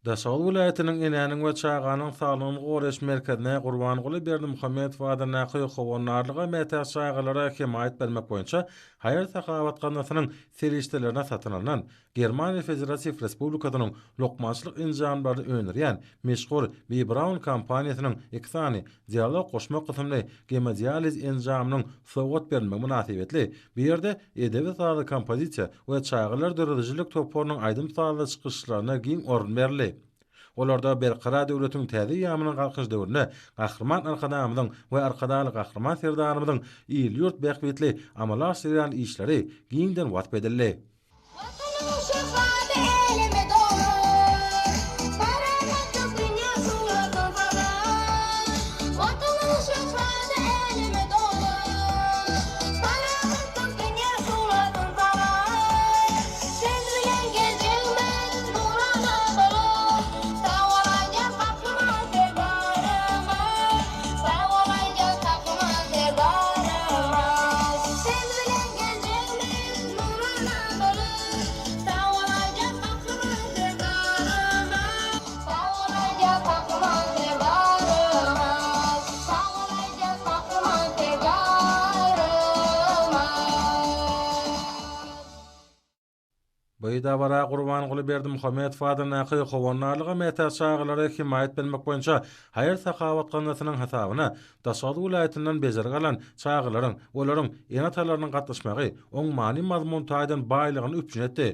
Daşoguz welaýatynyň Enäniň we çaganyň saglygyny goraýyş merkezine Gurbanguly Berdimuhamedow adyndaky Howandarlyga mätäç çagalara hemaýat bermek boýunça haýyr-sahawat gaznasynyň serişdelerine satyn alnan Germaniýa Federatiw Respublikasynyň lukmançylyk enjamlaryny öndürýän meşhur B. Braun kompaniýasynyň iki sany Dialog goşma kysymly gemodializ enjamynyň sowgat berilmegi mynasybetli bu ýerde edebi-sazly kompozisiýa we çagalar döredijilik toparynyň aýdym-sazly çykyşlaryna giň orun berildi. Olarda Berkarar döwletiň täze eýýamynyň Galkynyş döwründe Gahryman Arkadagymyzyň we Arkadagly Gahryman Serdarymyzyň il-ýurt bähbitli amala aşyrýan işleri giňden wasp edildi. Watanyň şöhraty äleme dolar, Parahatlyk dünýä şöhratyn salar. Watanyň şöhraty äleme dolar, Parahatlyk dünýä şöhratyn salar. Siz bilen geljegimiz nurana bolar, Sag bol aýdýas Gahryman Serdarymyz, Sag bol aýdýas Gahryman Serdarymyz. Siz bilen geljegimiz nurana bolar, Sag bol aýdýas Gahryman Serdarymyz, Sag bol aýdýas Gahryman Serdarymyz, Sag bol aýdýas Gahryman Serdarymyz. Bu dabara Gurbanguly Berdimuhamedow adyndaky Howandarlyga mätäç çagalara hemaýat bermek boýunça haýyr-sahawat gaznasynyň hasabyna Daşoguz welaýatyndan bejergi alan çagalaryň, olaryň ene-atalarynyň gatnaşmagy oň many-mazmun taýdan baýlygyny üpjün etdi.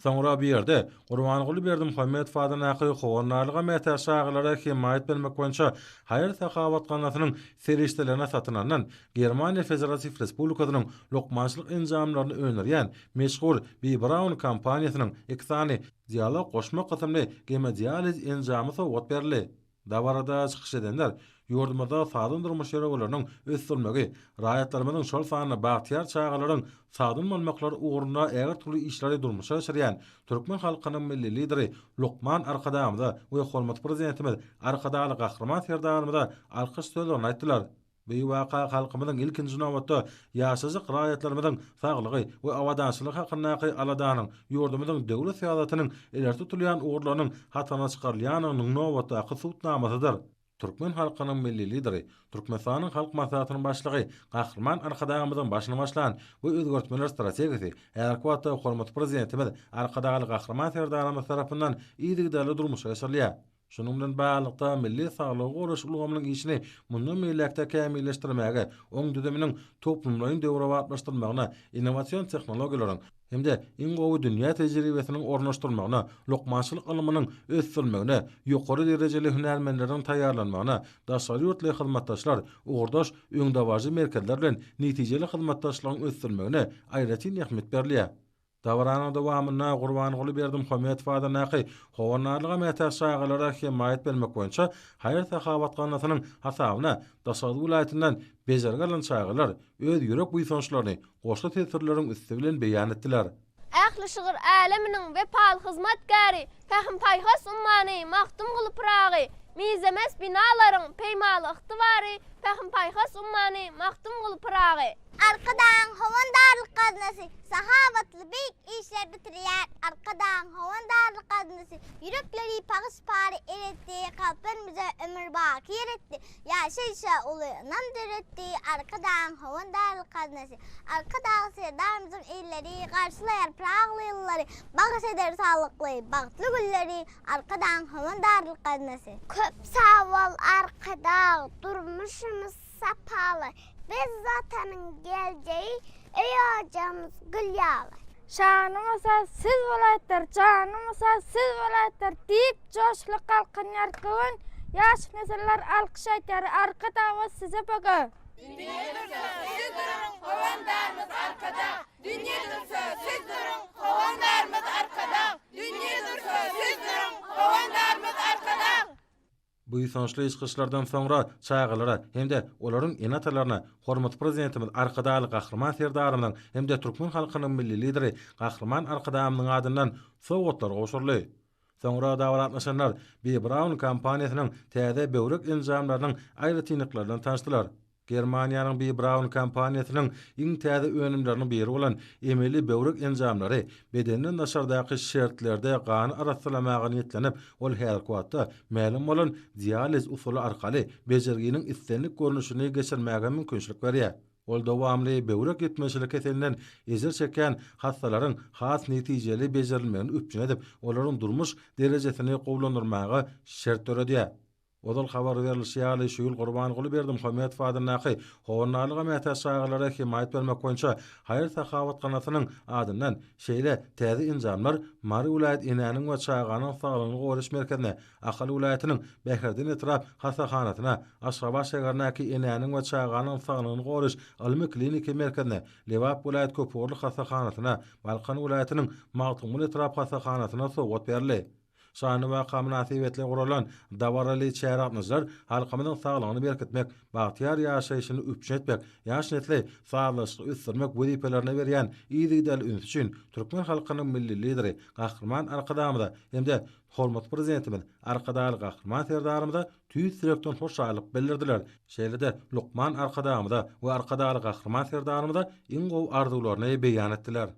Soňra bu ýerde Gurbanguly Berdimuhamedow adyndaky Howandarlyga mätäç çagalara hemaýat bermek boýunça haýyr-sahawat gaznasynyň serişdelerine satyn alnan Germaniýa Federatiw Respublikasynyň lukmançylyk enjamlaryny öndürýän meşhur B. Braun kompaniýasynyň iki sany Dialog goşma kysymly gemodializ enjamy sowgat berildi. Dabarada çykyş edenler ýurdumyzda sagdyn durmuş ýörelgeleriniň ösdürilmegi, raýatlarymyzyň, şol sanda bagtyýar çagalaryň sagdyn bolmaklary ugrunda ägirt uly işleri durmuşa geçirýän türkmen halkynyň Milli Lideri lukman Arkadagymyza we hormatly Prezidentimiz Arkadagly Gahryman Serdarymyza alkyş sözlerini aýtdylar. Bu waka halkymyzyň, ilkinji nobatda, ýaşajyk raýatlarymyzyň saglygy we abadançylygy hakyndaky aladanyň ýurdumyzyň döwlet syýasatynyň ileri tutulýan ugurlarynyň hataryna çykarylýandygynyň nobatdaky subutnamasydyr. Türkmen halkynyň Milli Lideri, Türkmenistanyň Halk Maslahatynyň Başlygy Gahryman Arkadagymyzyň başyny başlan bu özgertmeler strategiýasy häzirki wagtda hormatly Prezidentimiz Arkadagly Gahryman Serdarymyz tarapyndan yzygiderli durmuşa geçirilýär. Şunuň bilen baglylykda, milli saglygy goraýyş ulgamynyň işini mundan beýläk-de kämilleşdirmäge, oň düzüminiň toplumlaýyn döwrebaplaşdyrylmagyna, innowasion tehnologiýalaryň hem-de iň gowy dünýä tejribesiniň ornaşdyrylmagyna, lukmançylyk ylmynyň ösdürilmegine, ýokary derejeli hünärmenleriň taýýarlanmagyna, daşary ýurtly hyzmatdaşlar, ugurdaş öňdebaryjy merkezler bilen netijeli hyzmatdaşlygyň ösdürilmegine aýratyn ähmiýet berilýär. Dabaranyň dowamynda Gurbanguly Berdimuhamedow adyndaky Howandarlyga mätäç çagalara hemaýat bermek boýunça haýyr-sahawat gaznasynyň hasabyna Daşoguz welaýatyndan bejergi alan çagalar öz ýürek buýsançlaryny goşgy setirleriň üsti bilen beýan etdiler. Ähli şygyr äleminiň wepaly hyzmatkäri, Pähim-paýhas ummany Magtymguly Pyragy, Mizemez binalaryň peýmaly ygtybary, Pähim-paýhas ummany Magtymguly Pyragy. Arkadagyň Howandarlyk gaznasy sahawatly beýik işler bitirýär. Arkadagyň Howandarlyk gaznasy ýürekleri pagyş-pary eretdi, kalplarymyza ömür baky ýer etdi, ýaşaýşa uly ynam döretdi. Arkadagyň Howandarlyk gaznasy Arkadag Serdarymyzyň illeri garşylaýar Pragly ýyllary, bagyş eder saglykly, bagtly günleri. Arkadagyň Howandarlyk gaznasy. Köp sag bol Arkadag, durmuşymyz sapaly. Biz Watanyň geljegi, öý-ojagymyz gül ýaly. Şanyň bolsa siz bolaýypdyr, janyň bolsa siz bolaýypdyr diýip joşly galkynýar göwün, ýaş nesiller alkyş aýdýar Arkadagymyz size bu gün. Dünýe dursa siz duruň Howandarymyz Arkadag! Dünýe dursa siz duruň Howandarymyz Arkadag! Dünýe dursa siz duruň Howandarymyz Arkadag! Buýsançly çykyşlardan soňra çagalara hem-de olaryň ene-atalaryna hormatly Prezidentimiz Arkadagly Gahryman Serdarymyzyň hem-de türkmen halkynyň Milli Lideri Gahryman Arkadagymyzyň adyndan sowgatlar gowşuryldy. Soňra dabara gatnaşanlar B. Braun kompaniýasynyň täze böwrek enjamlarynyň aýratynlyklary bilen tanyşdylar. Germaniýanyň B. Braun kompaniýasynyň iň täze önümleriniň biri bolan emeli böwrek enjamlary bedenden daşardaky şertlerde gany arassalamaga niýetlenip, ol häzirki wagtda mälim bolan dializ usuly arkaly bejerginiň islendik görnüşini geçirmäge mümkinçilik berýär. Ol dowamly böwrek ýetmezçilik keselinden ejir çekýän hassalaryň has netijeli bejerilmegini üpjün edip, olaryň durmuş derejesini gowulandyrmaga şert döredýär. Ozal habar berlişi ýaly, şu ýyl Gurbanguly Berdimuhamedow adyndaky Howandarlyga mätäç çagalara hemaýat bermek boýunça haýyr-sahawat gaznasynyň adyndan şeýle täze enjamlar Mary welaýat Enäniň we çaganyň saglygyny goraýyş merkezine, Ahal welaýatynyň Bäherden etrap hassahanasyna, Aşgabat şäherindäki Enäniň we çaganyň saglygyny goraýyş ylmy-kliniki merkezine, Lebap welaýat köpugurly hassahanasyna, Balkan welaýatynyň Magtymguly etrap hassahanasyna sowgat berildi. Şanly waka mynasybetli guralan dabaraly çärä gatnaşyjylar halkymyzyň saglygyny berkitmek, bagtyýar ýaşaýşyny üpjün etmek, ýaş nesli sazlaşykly ösdürmek wezipelerine berýän yzygiderli ünsi üçin türkmen halkynyň Milli Lideri Gahryman Arkadagymyza hem-de hormatly Prezidentimiz Arkadagly Gahryman Serdarymyza tüýs ýürekden hoşallyk bildirdiler. Şeýle-de lukman Arkadagymyza we Arkadagly Gahryman Serdarymyza iň gowy arzuwlaryny beýan etdiler.